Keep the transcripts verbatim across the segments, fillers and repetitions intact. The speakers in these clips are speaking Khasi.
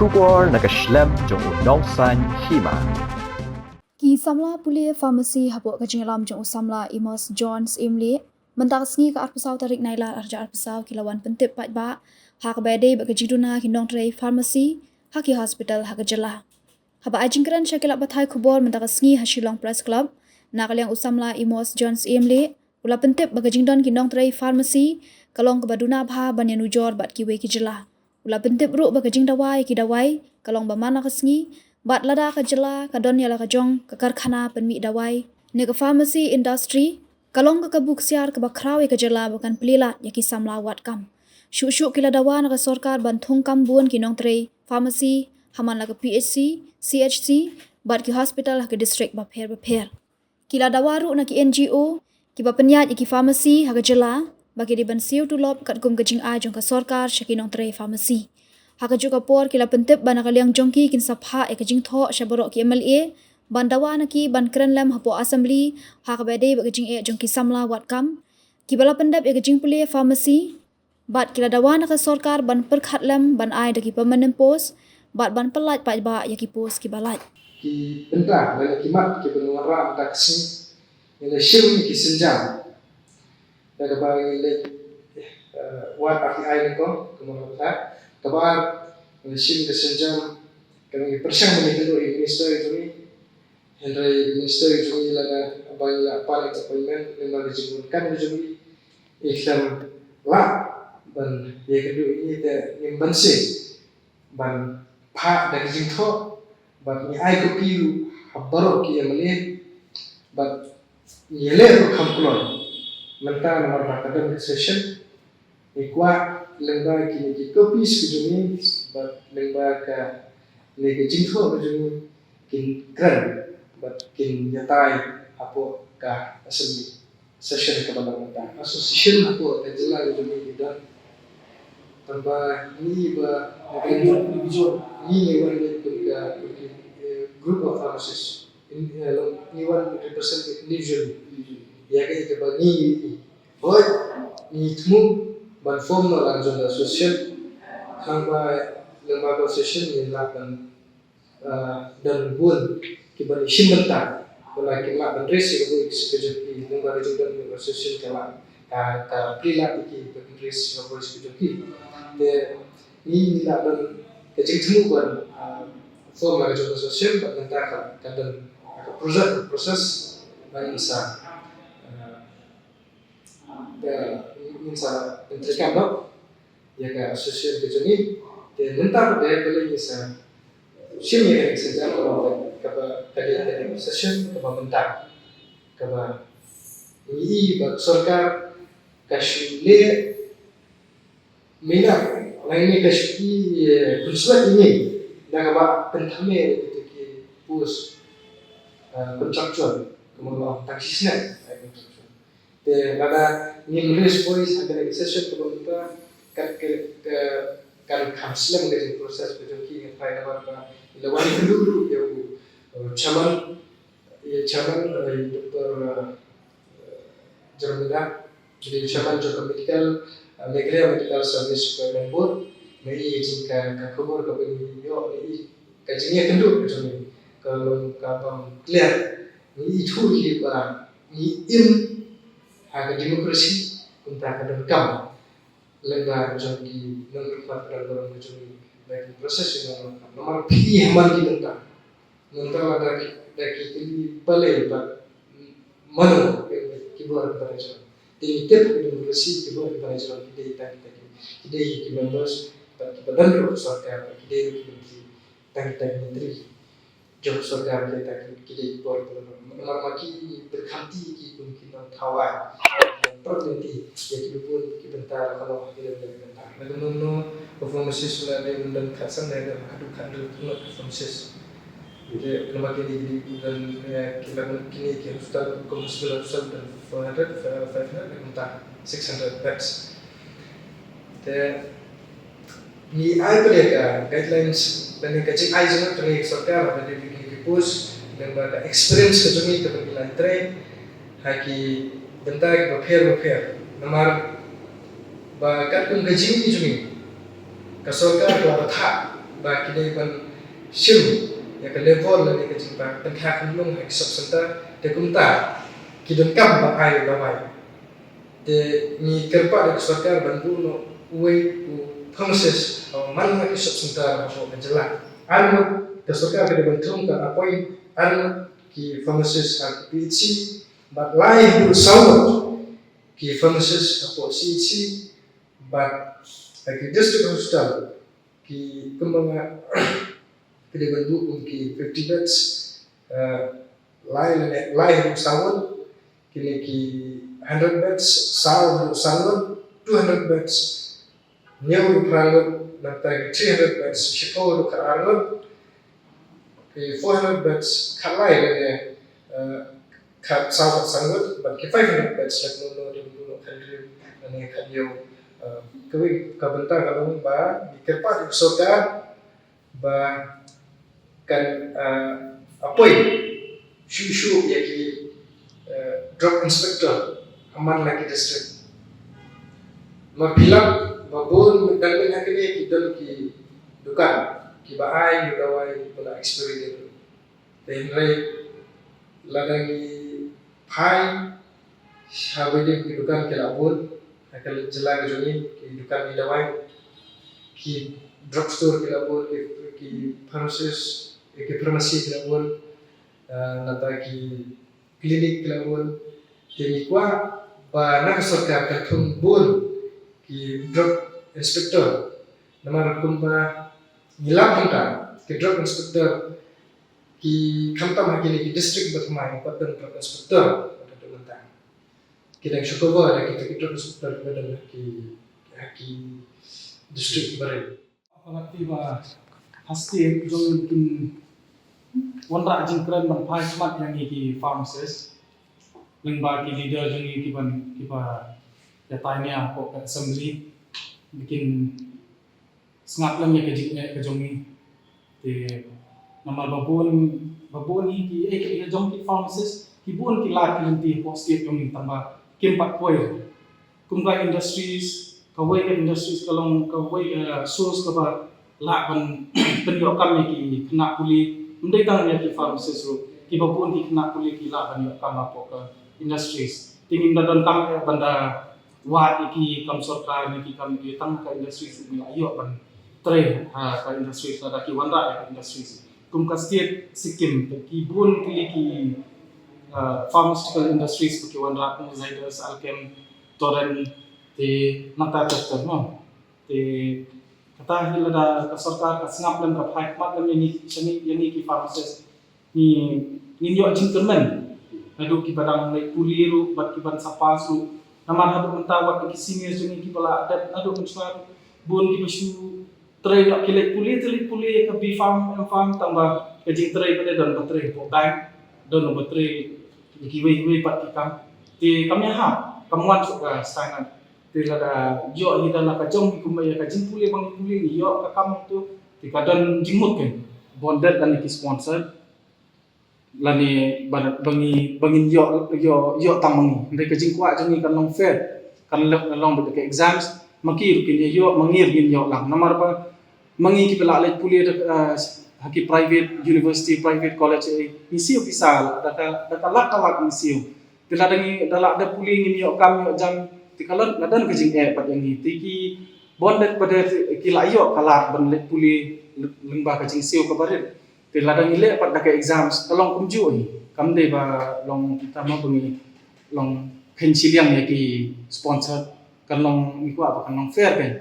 Khubor na ka shlem jong u Nongsaiñ Hima. Ki samla pule pharmacy hapoh ka jingïalam jong u samla Amos John Syiemlieh, mynta ka sngi ka arphew saw tarik Nailar arhajar arphew saw ki la wan pyntip paidbah ha kaba ïadei bad ka jingduna ki nongtrei pharmacy ha ki hospital ha ka jylla. Haba ai jingkren sha ki lad pathai khubor mynta ka sngi ha Shillong Press Club, na ka liang u samla Amos John Syiemlieh u la pyntip ba ka jingdon ki nongtrei pharmacy ka long kaba duna bha ban ïanujor bad kiwei ki jylla. U la pyntip ruh ba ka jingdawa ïa ki dawai ka long ba man la ka sngi, bad lada ka jylla ka don ïa la ka jong ka karkhana pynmih dawai ne ka pharmacy industry, ka long ka kabu ksiar kaba khraw ïa ka jylla ba kan plie lad ïa ki samla wad kam. Shuh shuh ki la dawa na ka sorkar ban thung kam bun ki nongtrei pharmacy ha man la ka P H C, C H C bad ki hospital ha ki district bapher bapher. Ki la dawa ruh na ki N G O kiba pynïaid ïa ki pharmacy ha ka jylla ba ki dei ban siew tulop katkum ka jingai jong ka sorkar sha ki nongtrei pharmacy. Ha kajuh ka por ki la pyntip ba na ka liang jong ki kin sa phah ïa ka jingthoh sha baroh ki M L A ban dawa na ki ban kren lem hapoh assembly ha kaba ïadei bad ka jingeh jong ki samla wad kam kiba la pyndep ïa ka jingpule pharmacy. Bad ki la dawa na ka sorkar ban pyrkhat lem ban ai da ki permanent post bad ban pyllait paidbah ïa ki post kiba lait. Ki bynta lane ki mat kiba ngi wanrah mynta ka sngi, ngi la shim ki sienjam da kaba ngi leit, eh, wad R T I nyngkong, kumno ka bynta. Kaba ar, ngi la shim ka sienjam kaba ngi pyrshang ban ïakynduh ïa u minister jong ngi. Hynrei u minister jong ngi lada ba ngi la pan ïa ka appointment lyngba ka jingdonkam ka jong ngi, ngi khlem lah ban ïakynduh ïa ngi, te ngim banse ban phah da ka jingthoh bad ngi ai copy ruh ha baroh ki M L A bad ngi ïaleh ruh kham kloi. Mynta namar ba ka don ka session, ngi kwah lyngba kine ki copies ki jong ngi bad lyngba kane ka jingthoh ka jong ngi kin kren bad kin ïatai hapoh ka assembly session kaba long mynta. Association hapoh ka jylla ka jong ngi ki don. Tangba ngi ba ngi ngi wan leit kum ka, kum ki, eh, group of pharmacists. In, eh, ngi wan represent individually. Ïa kaei kaba ngi ngi Hooid, ngi thmu ban form noh la ka jong ka association. Haba lyngba ka association ngi lah ban, ah, don bun kiba ngi shim bynta. Ba la ki lah ban raise ïa ka voice ka jong ki lyngba ka jingdon ka association ka lah ka, ka plie lad ïa ki ban raise ïa ka voice ka jong ki. Te ngi ngi lah ban ka jingthmu ban, ah, form la ka jong ka association bad mynta ka, ka don ka project, process ba ngin sa, ah, Te ngin sa pyntreikam noh ïa ka association ka jong ngi. Te mynta pat balei ngin sa shim ïa kane ka sienjam kaba, kaba ka dei ka association kaba mynta. Kaba ngi i ba ka sorkar ka shu leh minot lane ka shu i, eh, pynslem ïa ngi da kaba pynthame ïa kita ki post, eh, contractual, kumba nga ong tang shisnem, eh, contractual. Te lada ngim raise voice ha kane ka session kaba mynta, kat ka, ka, kan kham slem ka jing process ka jong ki, hynrei namar ba la wan ïakynduh ruh ïa u, uh, chairman, ïa chairman, uh, Doctor, uh, Jarmila, ki dei chairman jong ka medical, uh, Meghalaya Medical Service Recruitment Board, ngi i jong ka, ka khubor kaba ngi ïoh, ngi i ka jingïakynduh ka jong ngi ka long kaba clear, ngi ithuh hi ba ngi im ha ka democracy, kumta ka donkam lyngba jong ki nongkyrpad baroh ka jong ngi, ba ki process ki nongkyrpad. Namar phi ha man ki bynta, mynta la da ki, da ki kylli balei bad mano ki bor ki bor jong. Te ngi tip ka democracy ki bor ki bor jong ki dei tang ki, ki dei ki members bad ki ba don ruh sorkar, ki dei ruh ki menteri, tang ki, tang ki menteri jong sorkar, ki tang ki dei ki bor ki bor. Namar ma ki pyrkhat ki kum ki nongthaw aiñ, pyrkhat ïa ki bun ki bynta la ka long ha ki bynta. La ka nongno performances la dei ban don khatsan, dei ban haduh khathynriew performances. Te namar kine ki dei ban, eh, ki la kine ki hospital, kum hospital, hospital don four hundred, five hundred, kumta six hundred beds. Te ngi ai pat ïa ka guidelines lane ka jingai jong ngi ka sorkar ba dei ki, ki post, lyngba ka experience ka jong ngi kaba ngi la trei ha ki bynta kiba pher bapher. Namar ba katkum ka jingim jong ngi, ka sorkar ka la bthah ba ki dei ban shim ïa ka level lane ka jingpyntha khunlung ha ki sub center, te kumta ki donkam ba ai dawai. Te ngi kyrpad ïa ka sorkar ban buh noh uwei u pharmacist ha man la ki sub center hapoh ka jylla. Ar ngut, ka sorkar ka dei ban thung, kan appoint ar ngut ki pharmacist ha ki P H C, bad lai haduh saw ngut ki pharmacist hapoh C H C, bad ha ki district hospital ki, kumba nga, ki dei ban buh kum ki fifty beds, eh, lai lane, lai haduh saw ngut, kine ki hundred beds, saw haduh san ngut, two hundred beds, hynñiew haduh phra ngut, nangta ki three hundred beds, shiphew haduh khatar ngut, ki four hundred beds, khatlai lane, eh, khat saw khatsan ngut, bad ki five hundred beds, lane kumno, lane kumno, khathynriew lane khathynñiew. Eh, kawei ka bynta ka long ba ngi kyrpad ïa ka sorkar ba kan, eh, appoint shuh shuh ïa ki, eh, drug inspector ha man la ki district. Namar phi lap ba bun dang mynta ha kine ki don ki dukan kiba ai ïa u dawai ba la expiry date. Te hynrei lada ngi phai, ha bad ki dukan ki la bun ha ka jylla ka jong ngi, ki dukan ïa dawai, ki drug store ki la bun, ki, ki pharmacist, ki pharmacy ki la bun, eh, nangta ki clinic ki la bun. Te ngi kwah ba na ka sorkar kan thung bun ki drug inspector. Namar kumba ngi lap mynta, ki drug inspector ki khamtam ha kine ki district ba thymmai, ngi pat don drug inspector ba don mynta. Ki dang shu cover da kita ki drug inspector kiba don ha ki, ha ki district barit. Ka lynti ba ha state jong ngi kin wanrah jingkren ban phai khmat ïa ngi ki pharmacist. Lyngba ki leader jong ngi kiban, kiba ïatai nia hapoh ka assembly, ba kin sngap lem ïa ka jingeh ka jong ngi. Te namar ba bun, ba bun hi ki, eh, ki jong ki pharmacist, ki bun ki lad ki lynti hapoh state jong ngi tangba kim pat poi. Kum ka industries, kawei ka industries ka long kawei ka source kaba lah ban pynïoh kam ïa ki khynnah pule, ym dei tang ïa ki pharmacist ruh, kiba bun ki khynnah pule ki lah ban ïoh kam hapoh ka industries. Te ngim da donkam eh ban da wad ïa ki kam sorkar ne ki kam, ïa tang ka industries ruh ngi lah ïoh ban trei ha ka industries lada ki wanrah ïa ka industries. Kum ka state Sikkim te ki bun ki, ki, uh, pharmaceutical industries ba ki wanrah kum Zydus, Alkem, Torrent, te nangta ter ter mo. Te kata hi lada ka sorkar ka sngap lem, ka phai khmat lem ïa ngi, ïa ngi, ïa ngi ki pharmacist, ngi, ngin ïoh jingkyrmen. Naduh kiba dang leit pule ruh bad kiban sa pass ruh. Namar haduh mynta wat ki seniors jong ngi kiba la dep naduh mynshuwa ruh, bun kiba shu trei noh, ki leit pule te leit pule ka B Pharm, M Pharm, tangba ka jingtrei pat de don ba trei hapoh bank, don ba trei kiwei kiwei pat ki kam. Te kam ïahap, kam wan shuh ka stagnant. Te lada ïoh hi da la ka jong hi kumba ïa ka jingpule ba ngi pule, ngi ïoh ka kam hangto, te ka don jingmut kein. Bonded lane ki sponsor, lane ba, ba ngi, ba ngin ïoh, ïoh, ïoh tang ma ngi. Hynrei ka jingkwah jong ngi kan long fair, kan long, long bad ka exams, ma ki ruh kin ïoh, ma ngi ruh ngin ïoh lang. Namar ba ma ngi kiba la leit pule da, eh, ha ki private university, private college, eh, ngi siew pisa da ka, da ka lak ka lak ngi siew. Te lada ngi, da la dep pule ngim ïoh kam ïoh jam, te ka la, la don ka jingeh pat ïa ngi. Te ki bonded pat de ki la ïoh ka lad ban leit pule lyngba ka jingsiew kaba rit. Te lada ngi leh pat da ka exams ka long kumjuh hi. Kam dei ba long kita ma ba ngi long kheiñ shiliang ïa ki sponsor, kan long, ngi kwah ba kan long fair kein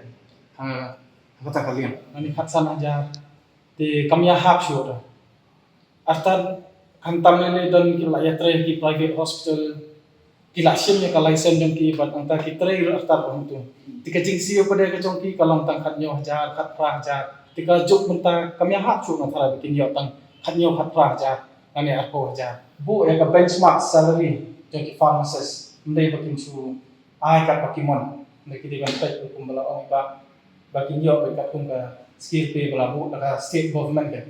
ha, ha kata ka liang. Ngi khatsan hajar. Te kam ïahap shuh da. Artat khamtam lei lei don ki la ïatrei ki private hospital, ki la shim ïa ka license jong ki bad nangta ki trei ruh artat ba hangto. Te ka jingsiew pat de ka jong ki ka long tang khathynñiew hajar, khatphra hajar. Te ka juk mynta kam ïahap shuh nga tharai ba kin ïoh tang khathynñiew khatphra hajar lane arphew hajar. Buh ïa ka benchmark salary jong ki pharmacist, ym dei ba kin shu ai kat ba ki mon. Ym dei, ki dei ban peit kumba la ong i Bah, ba kin ïoh beit katkum ka scale pay ba la buh da ka state government kein.